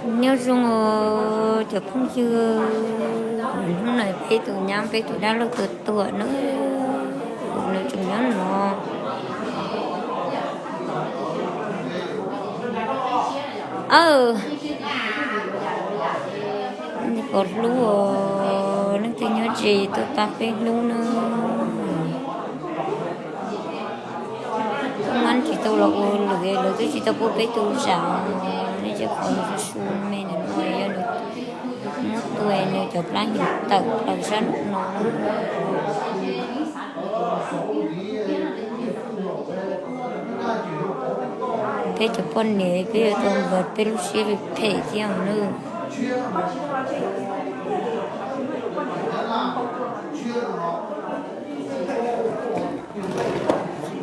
Nyob zoo os cov phooj ywg, hnub no peb tus nyab peb tus dab laug tuag tuag na, nws tseem nyob no. Aw, pom hlub os, leej twg nyob ze tuaj pab peb hlub nawb. Tub Mab tsis tau los ua lwm, lawv twb tsis tau pub peb tu zam, nej cov qhov su me ntawm no yog nws muab tua nws cov plab hnyuv tawm plaws sab nraum no. Peb cov poj niam peb yuav tau npaj peb lub siab phem thiab nawb.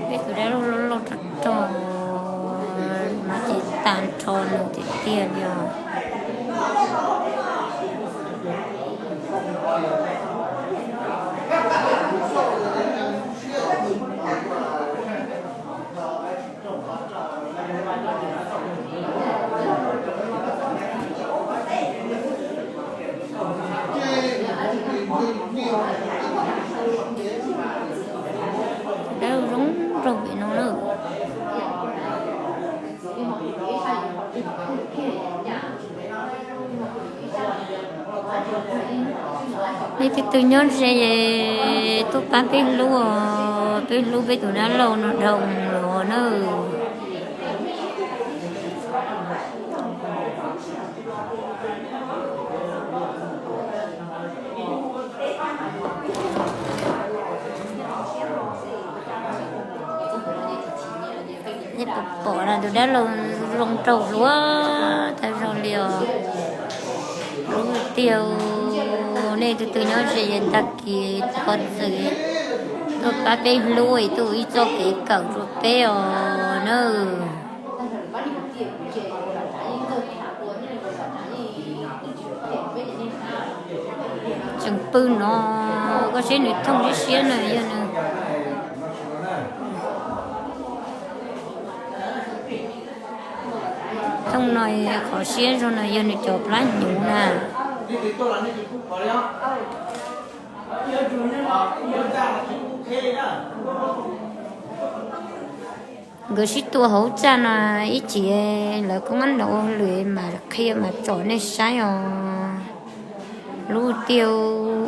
Peb tus dab laug loj loj rog rog, mas ces tag nrho nws tiag tiag li os. Dab laug zoo nraug pem no na. Nej tus twg nyob ze tuaj pab peb hlub os, peb hlub peb tus dab laug no dhau los na. Nej puas pom na, tus dab laug zoo nraug hluas tag zog li os. Lub tiag, nej tus twg nyob ze es tag kis qhov txwm tuaj pab peb hlub es tuaj ua ib txoj kev kawm rau peb os nawb. Tseem pw no, koj saib nws thooj siab siab na yog nws. Thooj no qhov siab zog no yog nws cov plab hnyuv na. Nkawd sib tua hauv txaj no ib chim, lawv koob ab nrog ua hauj lwm mas qhia mas tsom nej saib os. Lub tiag,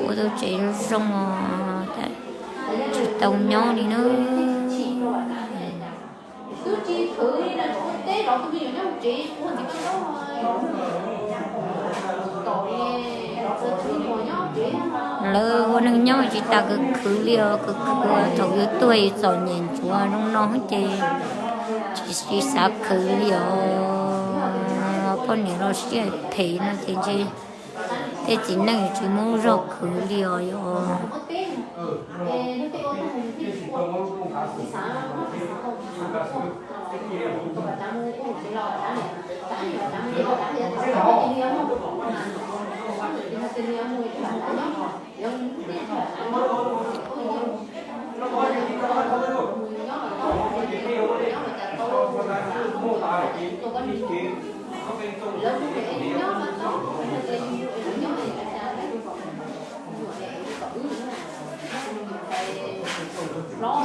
ua tau tsev zoo zoo os, tsis tau nyob li na. Lawv ua neeg nyob tsis tas, khwv khwv li os, khwv khwv thaum yuav tuag txom nyem ntsuav zoo no ces tsis xav khwv li os. Poj niam los siab phem no ces ntshe tej txiv neej tsis muaj zog khwv li os yog.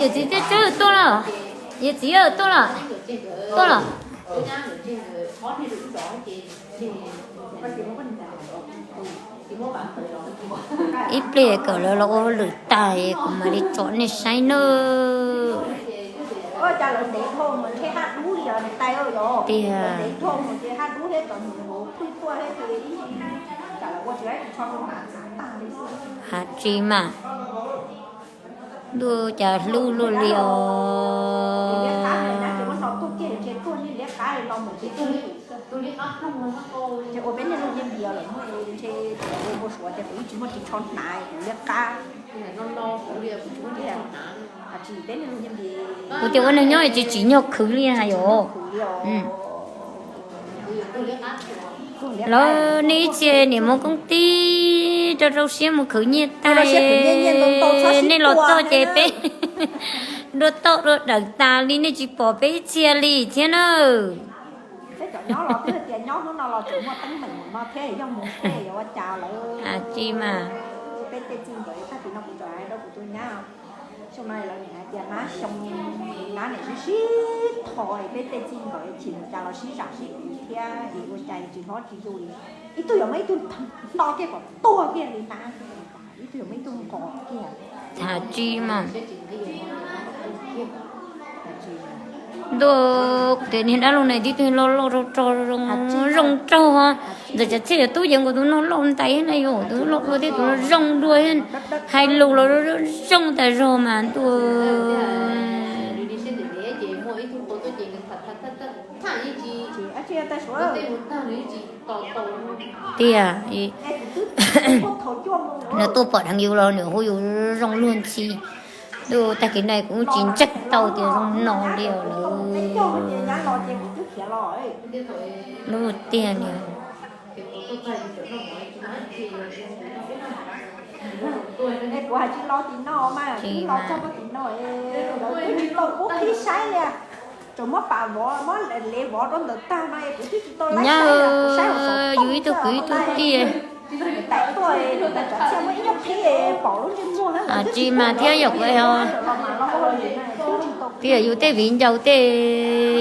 Yawm txiv, tuaj los, yawm txiv, tuaj los, tuaj los. Ib pliag kom lawv los ua hauj lwm tag kuv mam li tsom nej saib nawb. Tiag, ha tsis mas, ntuj cas hlub luaj li os. Kuv tias ua neeg nyob tsis tsim nyog khwv li na yom. Lawv nej ib txhia niam mus koob tij rau rau siab mus khwv nyiaj tag, nej los txog ces peb dua toj dua dawm tas li, nej tsis pom peb ib txhia li thiab na. Cov nyob los twb tias nyob hnub no los tseem muaj teeb meem no thiab, yog mus thiab yuav ua cas lawm. Tsis mas peb tej txij nkawm tag kis no kuv tseem hais rau kuv tus nyab, xyoo no lawv nim hais tias nab xyoo nab nim sib sib tho, peb tej txij nkawm chim mus cas los sib zam sib tiv thiab, es ua cas tsis hlob tsis yug li. Ib tug yuav muaj ib tug hno kiag kom tuag kiag li nab, ib tug yuav muaj ib tug nqos kiag. Tham tsis mas ntuj, kuv tias niag dab laug na tib tug loj loj rog rog zoo zoo raug ho. Ntxawm Tsav Txhiaj yuav tub yeev nkaus tus no loj ntais na, yog tus loj dua thiab tus zoo dua, hais lus los zoo tas zog mas ntuj. Tiag, nws tuaj pom dheev yus los nws hu yus zoo luag ntxhi. Ntuj, tag kis no kuv tsis ntseeg tau tias zoo no li os lawm. Lub tiag li. Nyab, yus ib tug kwv ib tug tij. Tsis mas thiab yog kuv, tiam yus tej viv ncaus tej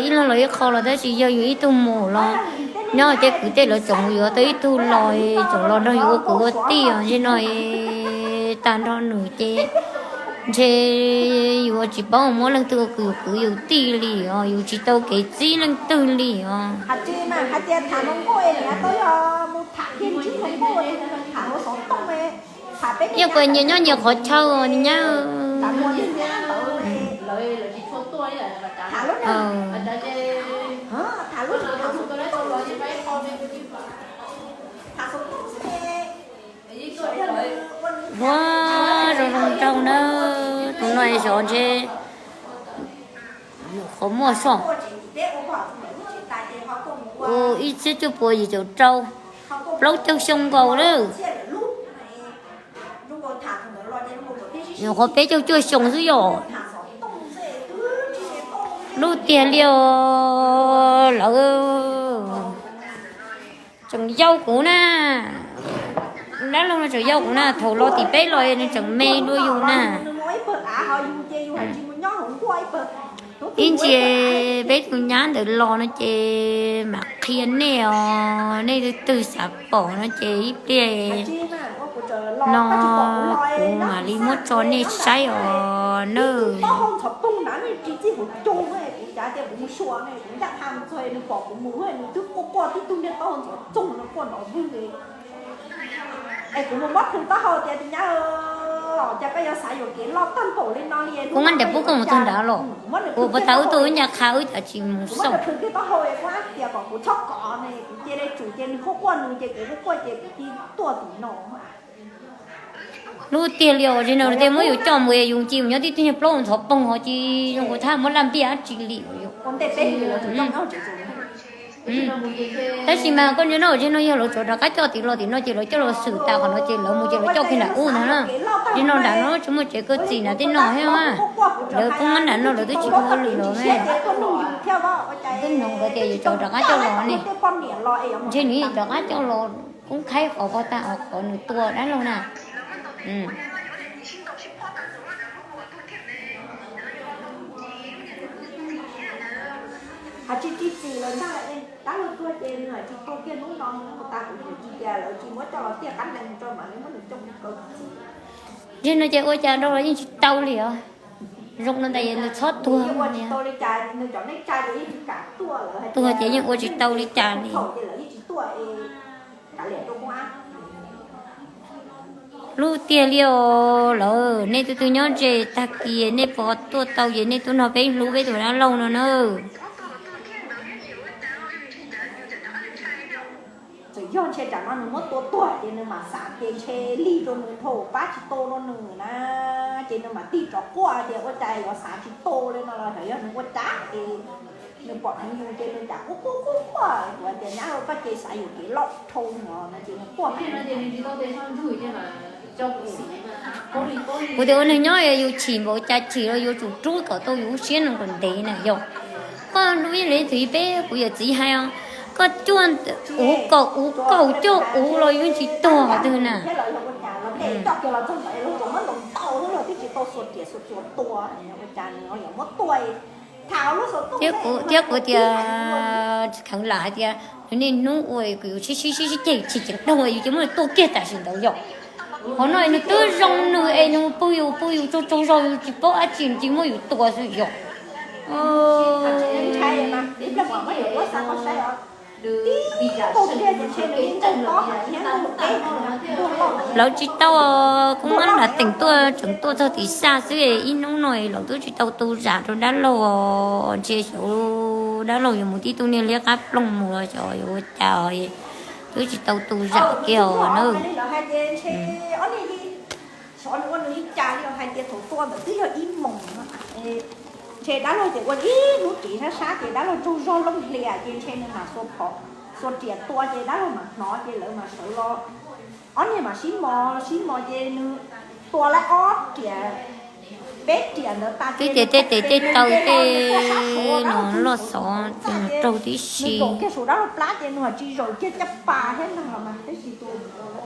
ib leeg los ib qho los tab sis yog yus ib tug mus los nyob tej kwv tej lawv tseem yuav tau ib tug los tseem los nrog yus ua kwv ua tij os. Ntshe no tag nrho nws ces ntshe yus tsis paub muab leej twg ua kwv yus kwv yus tij li os, yus tsis tau kev txib leej twg li os. Yeej kuv nyias nyob nyias qhov chaw os nyab. Ua zoo zoo nraug na, tus no zov ntshe qhov muaj soj. Ua ib txhiab cuaj puas yim caum rau, plaub caug xyoo nkaus lawm. Nyuam qhuav peb caug cuaj xyoo xwb yom. Lub tiag li os lawm. Tseem yau kuv na. Dab laug no tseem yau kuv na, thaum los tim peb los nws tseem me dua yus na. Ib ntsis peb tus nyab ntawd los no ces mam qhia nej os, nej twg xav pom no ces ib pliag no kuv mam li muab tso nej saib os nawb. Kuv nqa nram pub koj mus txog nrad los, ua puas tas wb tuaj wb ncaj qha wb cov tsis mus xauj. Lub tiag li os, zim no tej muab yus coj mus yus cia mus nyob tib tug niag plaub ntxhov poog ho cia zoo nkaus thab muab laj npiaj dab tsi li. Tab sis mas koj nco no zim no yog lawv tsov rov qab coj tim los tim no ces lawv coj los xwm tas qhov no ces lawv mus ces lawv coj kiag nram ub ntag na. Zim no nram no tsis muaj tsev koj txim nram tej no thiab mas. Lawv poob nab nram no lawv twb tsis ua lwm los ne. Twb noog nkawd tias yuav tsov rov qab coj los ne. Ntshe nws rov qab coj los kub qhaib qhov ko tag qhov nws tua dab laug na. Zim no ces ua cas nrog los yeej tsis tau li os. Zoo no tas nws txhob tuag. Tuag ces yeej ua tsis tau li cas li. Lub tiag li os lawm, nej twb twb nyob ze tag kis nej puas tuaj tau ces nej tuaj nrog peb hlub peb tus dab laug no na. Txawm yog ntshe tsam no nws muab tua tuag ces nws mam xav ces ntshe lig rau nws dhau pab tsis tau rau nws na, ces nws mam tig rov quaj tias ua cas yuav xav tsis tau li no los yog nws ua cas ces nws pom dheev yus ces nws cas quaj quaj quaj quaj, kuv tias nyab koj ces xav yuam kev loj dhau no no ces nws quaj. Kuv tias ua neeg nyob yus chim npaum cas chim los yuav tsum rub kom tau yus lub siab no kom ntev na yog. Koj hlub ib leeg txwv peb kuv yawm txiv hais os, Koj cuaj uv kaum uv kaum cuaj uv los yeej tsis tuag qhov twg na. Thiab kuv tias, kheev lam hais tias, niaj hnub ua kuv yus sib sib sib sib ceg tsis ceev daug yus ces muab yus tua kiag tam sim ntawd yom. Qhov no es nws twb zoo nws es nws pw yus pw yus tsaug tsaug zog yus tsis paub dab tsi nws cia muab yus tua xwb yom. Lawv tsis tau, kuv muab lam teem tuaj tseem tuaj txog tim xya xwb, ib hnub no lawv twb tsis tau tu zam rau dab laug. Ntshe xyov dab laug yuav mus tib tug niag liab qab ploog mus los xyov yuav ua cas, twb tsis tau tu zam kiag os na. Ntshe dab laug ces ua ib hnub ris sab sab ces dab laug tsaug zog looj hlias ces ntshe nws mam xuas riam tua ces dab laug mam hnov ces lawv mam sawv los. Ob niag mam sib mos sib mos ces nws tua lawm ob riam, peb riam ntawd tas. Twb tias tej tes tej taw tej no loj xov ces nws raug tib si. Nws zaum kiag saum dab laug plab ces nws tsis zaum kiag caj pas thiab neeg los mas tab sis tus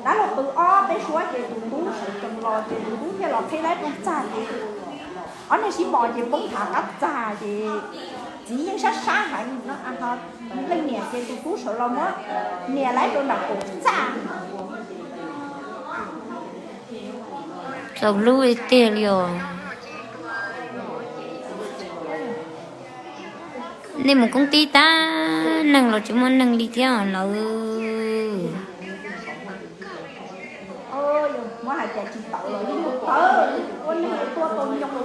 dab laug qw ob peb suab ces tus tub sawv tsees los ces tus tub thiaj los qhib laib rau txaj ces ob niag sib mos ces poob thav qab txag ces txiv yeej sab sab heev no, leej niam ces tus tub sawv los muab nias laib rau nram kaum txaj. Txaus hlub tiag li os. Nej mus koob tib tag neeg los tsis muaj neeg li thiab lawm. Muab hais tias tsis tawm los yeej tawm, ua neeg tua tau nyoos